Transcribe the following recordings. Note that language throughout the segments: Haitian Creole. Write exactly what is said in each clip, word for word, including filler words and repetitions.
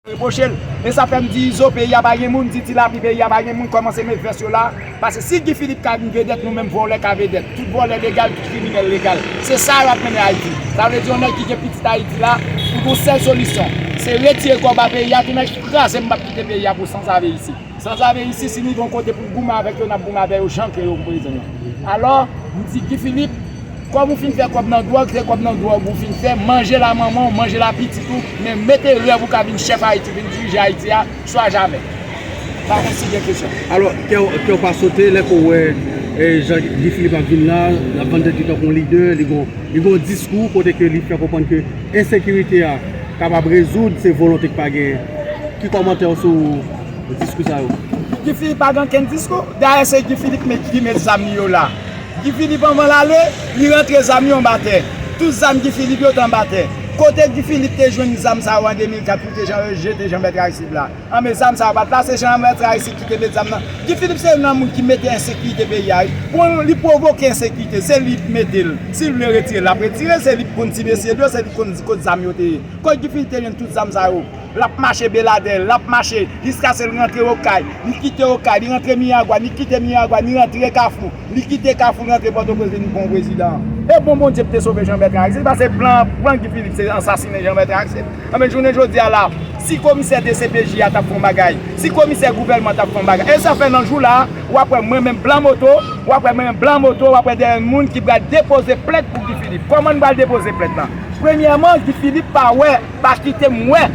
Repwoche l. E sa fè m di Izo, peyi a pa gen moun, Titi Lapli, peyi a pa gen moun, kòmanse met vès yo la. Paske si Guy Philippe ka vin vedèt, nou menm vòlè ka vedèt. Tout vòlè legal, tout kriminèl legal. Se sa y ap mennen Ayiti. Sa vle di yon nèg ki gen pitit Ayiti la, pou gon sèl solisyon, se retire kò ba peyi a, tou nèg kraze m p ap kite peyi a pou sanzave isi. Sanzave isi, si nou gen yon kote pou n goumen avèk yo, n ap goumen avèk yo jan ke yo prezan an. Alò, m di Guy Philippe, kòm ou fin fè kòb nan dwòg, se kòb nan dwòg ou fin fè, manje l a manman w, manje l a pitit ou, men mete rèv ou ka vin chèf Ayiti, vin dirije Ayiti a, swa jamè. Pa konn si gen kesyon. Alò, kè w, kè w pa sote lè ke w wè, eh, jan Guy Philippe ap vin la, l ap vann tèt li tankou yon lidè, li gon, li gon diskou kote ke li fè konprann ke ensekirite a kapab rezoud, se volonte k pa genyen. Ki kòmantè w sou diskou sa yo? Guy Philippe pa gen okenn diskou. Dayè, se Guy Philippe met, ki met zam li yo la. Guy Philippe, anvan l ale, li rantre zam yo anba tè. Tout zam Guy Philippe yo te anba tè. Kote Guy Philippe te jwenn zam sa yo an de mil kat pou te jan-, jete Jean Bertrand Aristide la? Anben, zam sa yo pa t la, se Jean Bertrand Aristide ki te met zam nan. Guy Philippe se youn nan moun ki mete ensekirite peyi a, wi. Bon, li pwovoke ensekirite, se li ki mete l. Si l vle retire l, l ap retire, se li ki konn ti mesye l yo, se li ki konn kot zam yo te ye. Kot Guy Philippe te jwenn tout zam sa yo? L ap mache Beladè, l ap mache jiskaske l rantre Okay. Li kite Okay, li rantre Miragwàn, li kite Miragwàn, li rantre Kafou. Li kite Kafou, li rantre Pòtoprens, vin pran prezidan. E bon Bondye ki te sove Jean Bertrand Aristide, paske plan, plan Guy Philippe se ansasinen Jean Bertrand Aristide. Anben, jounen jodi a la, si komisè D C P J a t ap fè yon bagay, si komisè gouvènman t ap fè yon bagay, e sa fè nan jou la, w ap wè mwen menm Blan Moto, w ap wè mwen menm Blan Moto, w ap wè dèyè moun ki pral depoze plent pou Guy Philippe. Kòman n pral depoze plent lan? Premyèman, Guy Philippe pa wè, pa kite m wè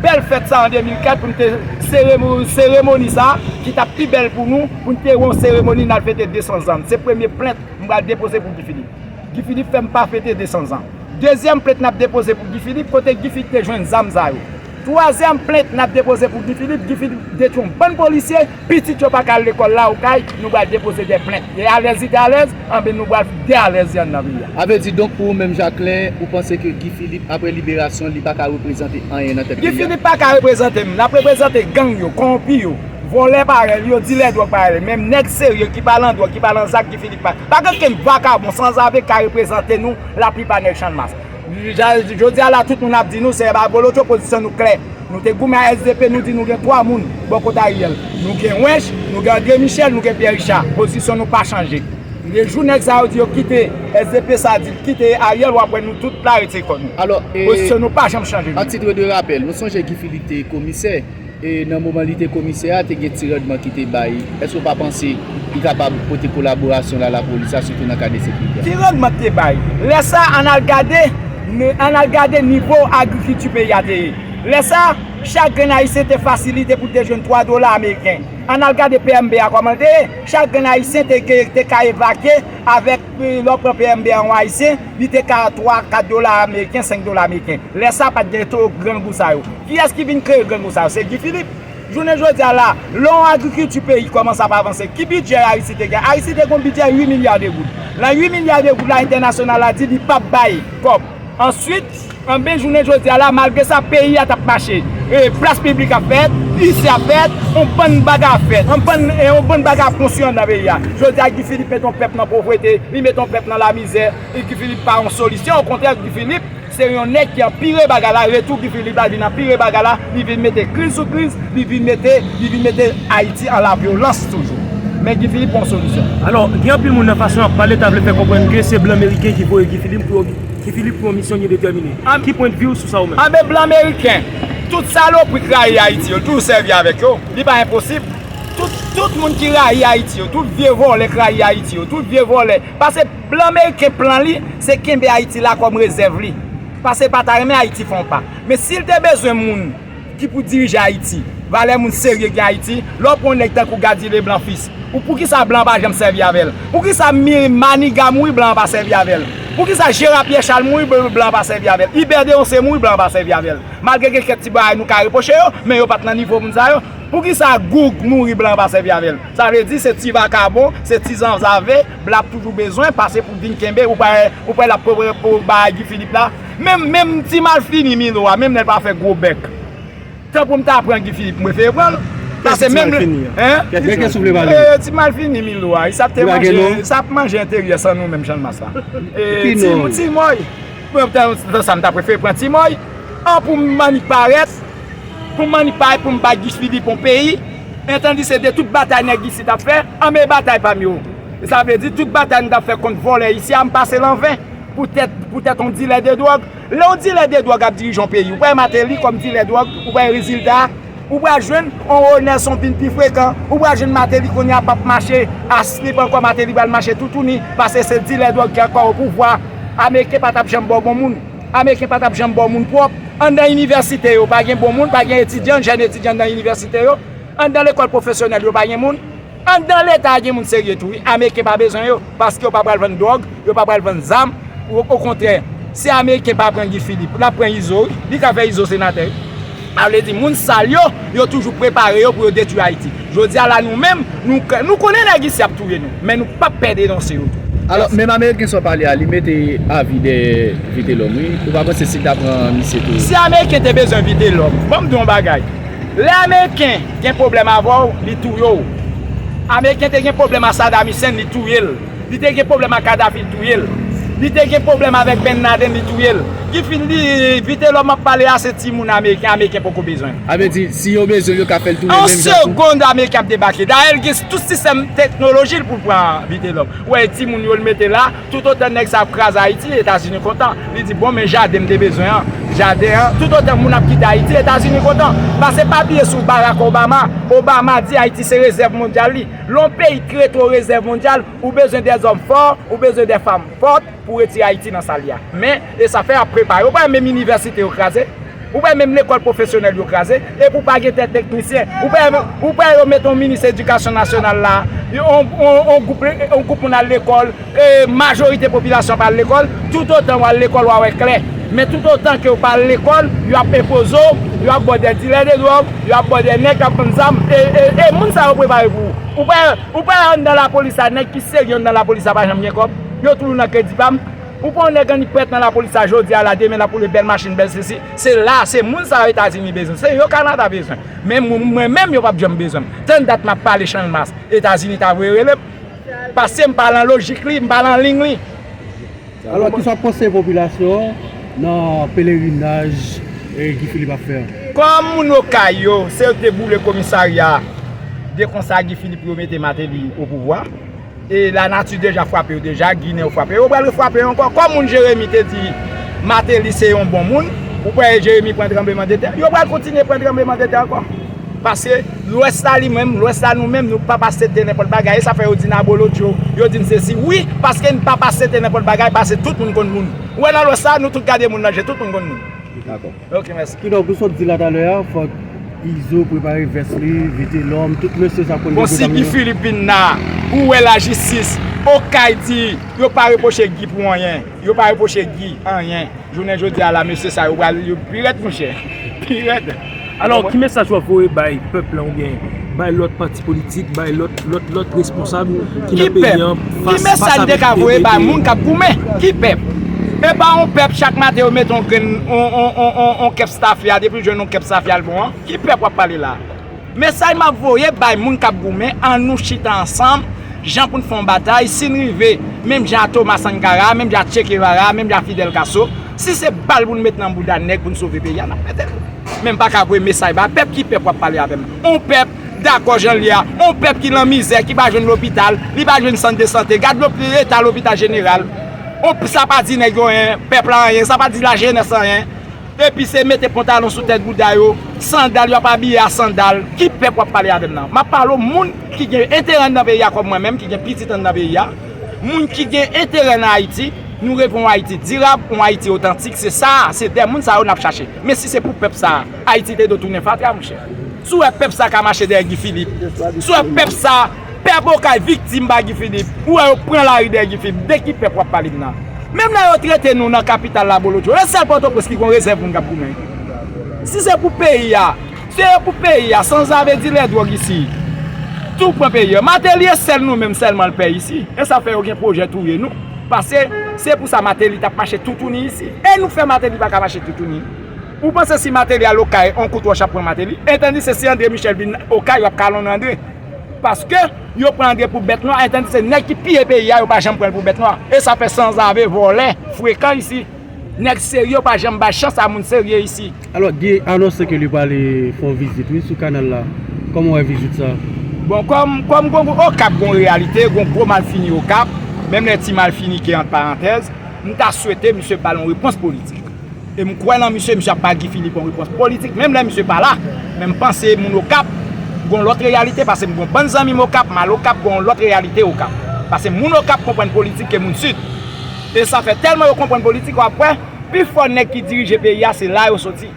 bèl fèt sa an de mil kat pou n te seremo-, seremoni sa ki t ap pi bèl pou nou, pou n te wè yon seremoni n al fete de san zan. Se premye plent m pral depoze pou Guy Philippe. Guy Philippe fè m pa fete de san zan. Dezyèm plent n ap depoze pou Guy Philippe, kote Guy Philippe te jwenn zam sa yo? Twazyèm plent n ap depoze pou Guy Philippe, Guy Philippe detwi yon bann polisye, pitit yo pa ka al lekòl la Okay, nou pral depoze de plent. E alèz li te alèz, anben nou pral de alèz li anndan peyi a. A vle di donk pou ou menm Jacquelin, ou panse ke Guy Philippe, apre liberasyon, li pa ka reprezante anyen nan tèt peyi a? Guy Philippe pa ka reprezante m, l ap reprezante gang yo, kowonpi yo, vòlè parèy li yo, dilè dwòg parèy li, men nèg serye ki pa lan dwòg, ki pa lan zak, Guy Philippe pa. Pa gen okenn vakabon sanzave ka reprezante nou, laplipa nèg Channmas. Jodi a la, tout moun ap di nou, se pa volonte opozisyon nou klè. Nou te goumen a S D P, nou di nou gen twa moun bò kot Ariel. Nou gen Wench, nou gen André Michel, nou gen Pierre Richard. Pozisyon nou pa chanje. Lejou nèg sa yo di yo kite S D P, sa di kite Ariel, w ap wè nou tout la retire kò nou. Alò, e, pozisyon nou pa janm chanje. A titre de rappel, nou sonje Guy Philippe te komisè, e nan moman li te komisè a, te gen ti randman ki te bay. Èske w pa panse li kapab pote kolaborasyon la lapolis la, sitou nan kad ensekirite a? Ki randman te bay? Lè sa, ann al gade, ann al gade nivo agrikilti peyi a te ye. Lè sa, chak grenn ayisyen te fasilite pou l te jwenn twa dola ameriken. Ann al gade P M B a kòman l te ye. Chak grenn ayisyen te, te ka evakye avèk, eh, lè w pran P M B a yon ayisyen, li te ka twa, kat dola ameriken, senk dola ameriken. Lè sa, pa t gen to grangou sa yo. Kiyès ki vin kreye grangou sa yo? Se Guy Philippe. Jounen jodi a la, lè yon agrikilti peyi kòmanse ap avanse, ki bidjè Ayiti te gen? Ayiti te gen yon bidjè uit milya de goud. Nan uit milya de goud la, entènasyonal la di li p ap bay kòb. Answit, anben, jounen jodi a la, malgre sa, peyi a t ap mache. E plas piblik ap fèt, isi ap fèt, yon bann bagay ap fèt, yon bann, e yon bann bagay ap konstwi anndan peyi a. Jodi a, Guy Philippe mete yon pèp nan povrete, li mete yon pèp nan lamizè, e Guy Philippe pa yon solisyon, okontrè, Guy Philippe, se yon nèg ki anpire bagay la, retou Guy Philippe la vin anpire bagay la, li vin mete kriz sou kriz, li vin mete, li vin mete Ayiti an lavyolans toujou. Men Guy Philippe pa yon solisyon. Alò, gen anpil moun nan fason y ap pale ta vle fè konprann ke se blan meriken ki voye Guy Philippe pou yo, Guy Philippe pou yon misyon ki detèmine. An- Ki pwennvi w sou sa ou menm? Anben, blan meriken, tout salopri k rayi Ayiti yo, l toujou sèvi avèk yo. Li pa enposib. Tout, tout moun ki rayi Ayiti yo, tout vye vòlè k rayi Ayiti yo, tout vye vòlè. Paske blan meriken plan li, se kenbe Ayiti la kòm rezèv li. Paske l pa ta renmen Ayiti fè yon pa. Men si l te bezwen moun ki pou dirije Ayiti, valè moun serye gen Ayiti, lè w pran yon nèg tankou Gady Leblanc Fils, ou poukisa blan pa janm sèvi avè l? Poukisa Mi-, Maniga mouri, blan pa sèvi avè l? Poukisa Gérard Pierre Charles mouri, blan pa sèvi avè l? Hubert Deronceau mouri, blan pa sèvi avè l? Malgre gen kèk ti bagay nou ka repwoche yo, men yo pa t nan nivo moun sa yo. Poukisa Goug mouri, blan pa sèvi avè l? Sa vle di se ti vakabon, se ti zanzave blan ap toujou bezwen pase pou vin kenbe, ou pa, ou pa l ap pou, pou bay Guy Philippe la. Menm, menm ti malfini Milo a, menm lè l pa fè gwo bèk. Tan pou m ta pran Guy Philippe, m prefere pran l. Pase menm, hein? Kès ou vle pale? Eh, ti malfini Milo a, sa ap te manje, sa ap manje enteryè san nou menm Channmas la. Eh, ti, ti Moy. Mwen, tan, tan sa, m ta prefere pran ti Moy. An pou m annik parèt. Pou m annik parèt pou m bay Guy Philippe yon peyi, entandi se de tout batay nèg isit ap fè, anben batay pa m yo. E sa vle di tout batay nou t ap fè kont vòlè isi a, m pase l anven. Poutèt, poutèt yon dilè de dwòg. Lè yon dilè de dwòg ap dirije yon peyi, ou pa wè Martelly kòm dilè dwòg, ou pa wè rezilta a? Ou pral jwenn yon Rony Nelson vin pi frekan, ou pral jwenn Martelly kounye a p ap mache a slip ankò, Martelly pral mache toutouni, paske se dilè dwòg ki ankò o pouvwa. Ameriken pa t ap janm ba w bon moun. Ameriken pa t ap janm ba w moun pwòp. Anndan inivèsite yo, pa gen bon moun, pa gen etidyan, jèn etidyan nan inivèsite yo. Anndan lekòl pwofesyonèl yo, pa gen moun. Anndan Leta a gen moun serye tou, wi. Ameriken pa bezwen yo, paske yo pa pral vann dwòg, yo pa pral vann zam. O, okontrè, si Ameriken pa pran Guy Philippe, l ap pran Izo, wi. Li ka fè Izo senatè, wi. Sa vle di, moun sal yo, yo toujou prepare yo pou yo detwi Ayiti. Jodi a la, nou menm, nou, nou konnen nèg isi ap touye nou, men nou p ap pè denonse yo tou. Alò, menm Ameriken sa w pale a, li mete avi dèyè Vitelhomme, wi. Ou pa panse si l ta pran misye tou? Si Ameriken te bezwen Vitelhomme, ban m di w yon bagay. Lè Ameriken gen pwoblèm avè w, li touye w. Ameriken te gen pwoblèm a Saddam Hussein, li touye l. Li te gen pwoblèm ak Kadhafi, li touye l. Li te gen pwoblèm avèk Ben Laden, li touye l. Ki fin di, Vitelhomme ap pale a, se timoun Ameriken, Ameriken poko bezwen. A vle di, si yo bezwen, yo ka fè l tounen menm jan tou. An segonn, Ameriken ap debake. Dayè, l gen tout sistèm teknoloji l pou l pran Vitelhomme. Ou wè, timoun yo l mete la, toutotan nèg sa ap kraze Ayiti, Etazini kontan. Li di, bon, men jaden m te bezwen an, jaden an, toutotan moun ap kite Ayiti, Etazini kontan. Paske pa bliye sou Barack Obama, Obama di Ayiti se rezèv mondyal li. Lè yon peyi trete w rezèv mondyal, ou bezwen dèzòm fò, ou bezwen dè fanm fòt pou retire Ayiti nan sa l ye a. Men, e sa fè y ap prepare. Ou pa wè menm inivèsite yo kraze? Ou pa wè menm lekòl pwofesyonèl yo kraze? Epi w pa gen tèt teknisyen. Ou pa wè, ou pa wè yo mete yon minis edikasyon nasyonal la, yon, yon, yon gwoup, yon gwoup moun al lekòl, e, majorite popilasyon pa al lekòl. Toutotan w al lekòl, w a wè klè. Men toutotan ke w pa al lekòl, yo ap enpoze w, yo ap ba w dè dilè de dwòg, yo ap ba w dè nèg k ap vann zam. E, e, e moun sa yo prepare pou ou. Ou pa wè, ou pa wè anndan lapolis la, nèg ki serye anndan lapolis la pa janm gen kòb. Yo toujou nan kredi pa m. Ou pran yon nèg annik prèt nan lapolis la jodi a la, demen l ap woule bèl machin, bèl sesi. Se la, se moun sa yo Etazini bezwen. Se yo Kanada bezwen. Men mwen, mwen menm, yo p ap janm bezwen m. Tann dat m ap pale Channmas, Etazini ta voye rele m. Paske m pa nan lojik li, m pa nan liy li. Alò, kisa w panse popilasyon an nan pelerinaj, e, Guy Philippe ap fè an? Kòm moun Okay yo, se yo ki te boule komisarya, de konsa Guy Philippe pou yo mete Martelly o pouvwa. E lanati deja frape yo deja, Ginen yo frape yo, yo pral refrape yo ankò. Kòm moun Jeremi te di Martelly se yon bon moun, ou kwè Jeremi pran tranblemanntè, yo pral kontinye pran tranblemanntè ankò. Paske Lwès la li menm, Lwès la nou menm, nou p ap aksepte nenpòt bagay. E sa fè yo di n abolotcho, yo di n sesi. Wi, paske n p ap aksepte nenpòt bagay, paske tout moun konn moun. Ou wè nan Lwès la, nou tout gade moun nan je, tout moun konn moun. Dakò. Ok, mèsi. Kidonk, nou sot di la talè a, fòk Izo prepare vès li, Vitelhomme, tout mesye sa konn depoze. Bon, si Guy Philippe vin la, ou wè lajistis, Okay di, yo pa repwoche Guy pou anyen. Yo pa repwoche Guy anyen. Jounen jodi a la, mesye sa yo pral yo pi rèd, monchè. Pi rèd. Alò, ki mesaj w ap voye bay pèp la oubyen bay lòt pati politik, bay lòt, lòt, lòt responsab ki nan peyi an fas, fas avèk moun k ap goumen? Ki pèp? E pa yon pèp, chak maten yo mete yon grenn, yon, yon, yon, yon, yon kèp stafya, depi l jwenn yon kèp stafya l bon an. Ki pèp w ap pale la? Mesaj m ap voye bay moun k ap goumen, ann nou chita ansanm, jan pou n fè yon batay, si n rive, menm jan a Thomas Sankara, menm jan a Che Guevara, menm jan a Fidel Castro, si se bal pou n met nan bouda nèg pou n sove peyi a, n ap mete l. Men m pa ka voye mesaj ba pèp. Ki pèp w ap pale avè m? On pèp dakò jan l ye a, on pèp ki nan mizè, ki pa jwenn lopital, li pa jwenn sant de sante. Gad lopi-, eta lopital jeneral. On, sa pa di nèg yo anyen, pèp la anyen, sa pa di lajenès anyen. Epi se mete pantalon sou tèt bouda yo, sandal, y ap abiye a sandal. Ki pèp w ap pale avè m nan? M ap pale w moun ki gen enterè anndan peyi a kòm mwen menm, ki gen pitit anndan peyi a. Moun ki gen enterè nan Ayiti, nou reve yon Ayiti dirab, yon Ayiti otantik, se sa, se dè moun sa yo n ap chache. Men si se pou pèp sa, Ayiti te dwe tounen fatra, monchè. Si w wè pèp sa ka mache dèyè Guy Philippe, si w wè pèp sa, pèp Okay viktim ba Guy Philippe, ou wè yo pran lari dèyè Guy Philippe, de ki pèp w ap pale m nan? Menm lè yo trete nou nan kapital la, Bolodjo, e sèl Pòtoprens ki gon rezèv moun k ap goumen. Si se pou peyi a, si se pou peyi a, sanzave dilè dwòg isi, tou pran peyi a. Martelly e sèl nou menm sèlman l pè isi. E sa fè yo gen pwojè touye nou. Paske se pou sa Martelly t ap mache toutouni isi. E nou k fè Martelly pa ka mache toutouni. Ou panse si Martelly al Okay, on kout wòch ap pran Martelly? Entandi se si André Michel vin Okay, y ap kalonnen André. Paske yo pran André pou bèt nwa, entandi se nèg ki piye peyi a, yo pa janm pran l pou bèt nwa. E sa fè sanzave, vòlè, frekan isi. Nèg serye pa janm bay chans a moun serye isi. Alò, Guy anonse ke li prale fè yon vizit, wi, sou kanal la. Kòman w wè vizit sa? Bon, kòm kòm gon Okap gon reyalite, gon gwo malfini Okap, menm lè ti malfini ke ant parantèz, m ta swete misye ba l yon repons politik. E m kwè nan misye, misye ap ba Guy Philippe yon repons politik, menm lè misye pa la. Men m panse moun Okap gon lòt reyalite, paske m gon bann zanmi m Okap, m al Okap, gon lòt reyalite Okap. Paske moun Okap konprann politik ke moun Sid. E sa fè tèlman yo konprann politik, w ap wè, pifò nèg ki dirije peyi a, se la yo soti.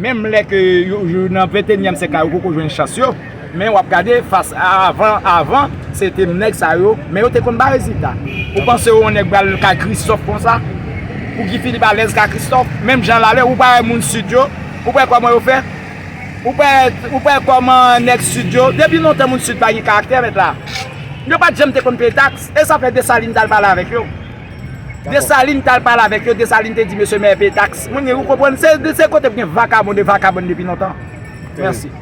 Menm lè ke yo, yo nan ventenyèm syèk la, yo poko jwenn chans yo. Men w ap gade, fas a avan, avan, se te nèg sa yo, men yo te konn bay rezilta. Ou panse yon nèg pral ka Christophe konsa? Pou Guy Philippe alèz ka Christophe? Menm jan l alè, ou pa wè moun Sid yo, ou pa wè kòman yo fè? Ou pa wè, ou pa wè kòman nèg Sid yo, depi lontan moun Sid pa gen karaktè, mèt la. Yo pa t janm te konn peye taks, e sa fè Desalin t al pale avèk yo. Desalin t al pale avèk yo, Desalin te di mesye mèt peye taks. Moun yo, ou konprann, se, se kote pou gen vakabon de vakabon depi lontan. Mèsi.